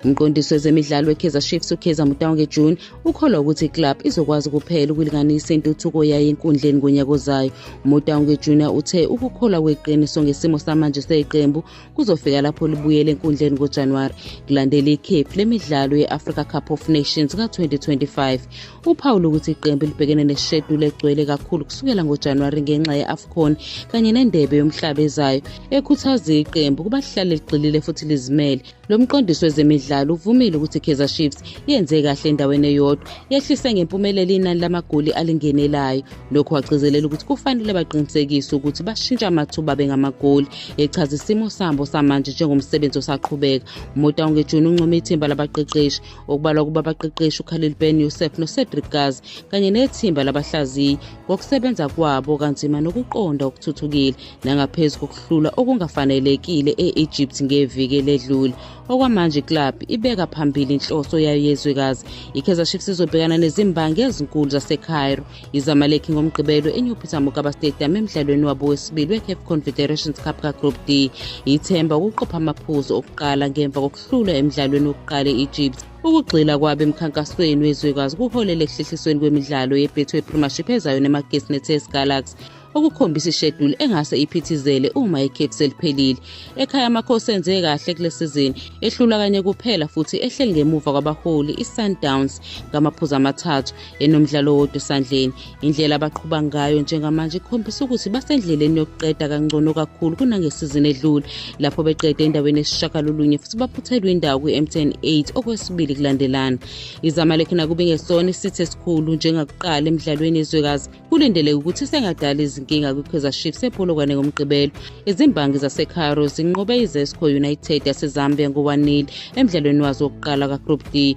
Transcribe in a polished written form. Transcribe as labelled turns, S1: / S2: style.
S1: Umqondisi wezemidlalo weKaizer Chiefs uKaizer Motaung June ukholwa ukuthi iclub izokwazi kuphela ukulinganisa intuthuko yayo enkundleni ngonyaka ozayo. UMotaung Junior uthe ukukholwa kweqiniso ngesimo samanje seqembu kuzofika lapho libuyele enkundleni ngoJanuwari kulandela ikhefu lemidlalo ye-Africa Cup of Nations ka-2025. Uphawula ukuthi iqembu libhekene nesheduli egcwele kakhulu kusukela ngoJanuwari ngenxa ye-AFCON kanye nendebe yomhlaba ezayo, ekhuthaza iqembu ukuba lihlale ligxilile futhi lizimele. Lo mqondisi wezemidlalo uvumile ukuthi iKaizer Chiefs yenze kahle endaweni eyodwa, yehlise ngempumelelo inani lamagoli alingenelayo. Lokhu wagcizelela ukuthi kufanele baqinisekise ukuthi bashintsha amathuba abe ngamagoli, echaza isimo sabo samanje njengomsebenzi osaqhubeka. UMotaung Junior uncome ithimba labaqeqeshi, okubalwa kuba abaqeqeshi uKhalil Ben Youssef noCedric Kaze kanye nethimba labahlaziyi ngokusebenza kwabo kanzima nokuqonda okuthuthukile nangaphezu kokuhlulwa okungafanelekile e-Egypt ngeviki eledlule. Okwamanje iclub ibeka phambili inhloso yayo yezwekazi. IKaizer Chiefs izobhekana nezimbangi ezinkulu zaseCairo, iZamalek ngoMgqibelo eNew Peter Mokaba Stadium emdlalweni wabo wesibili weCAF Confederations Cup kaGroup D. Ithemba ukuqopha amaphuzu okuqala ngemva kokuhlulwa emdlalweni wokuqala e-Egypt. Ukugxila kwabo emkhankasweni wezwekazi kuholele ekuhlehlisweni kwemidlalo yeBetway Premiership ezayo neMagesi neTS Galaxy, okukhombisa isheduli engase iphithizele uma ikhefu seliphelile. Ekhaya Amakhosi enze kahle kule sizini, ehlula kanye kuphela futhi ehleli ngemuva kwabaholi iSundowns ngamaphuzu amathathu enomdlalo owodwa esandleni. Indlela abaqhuba ngayo njengamanje ikhombisa ukuthi basendleleni yokuqeda kangcono kakhulu kunangesizini edlule lapho beqede endaweni yesishagalolunye futhi baphuthelwe indawo kwi-MTN 8 okwesibili kulandelana. IZamalek nakuba ingesona isitha esikhulu njengakuqala emidlalweni yezwekazi kulindeleke ukuthi sengadala izinkinga kwi-Kaizer Chiefs ePolokwane ngoMgqibelo. Izimbangi zaseCairo zinqobe iZesco United yaseZambia ngo-1-0 emdlalweni wazo wokuqala kaGroup D.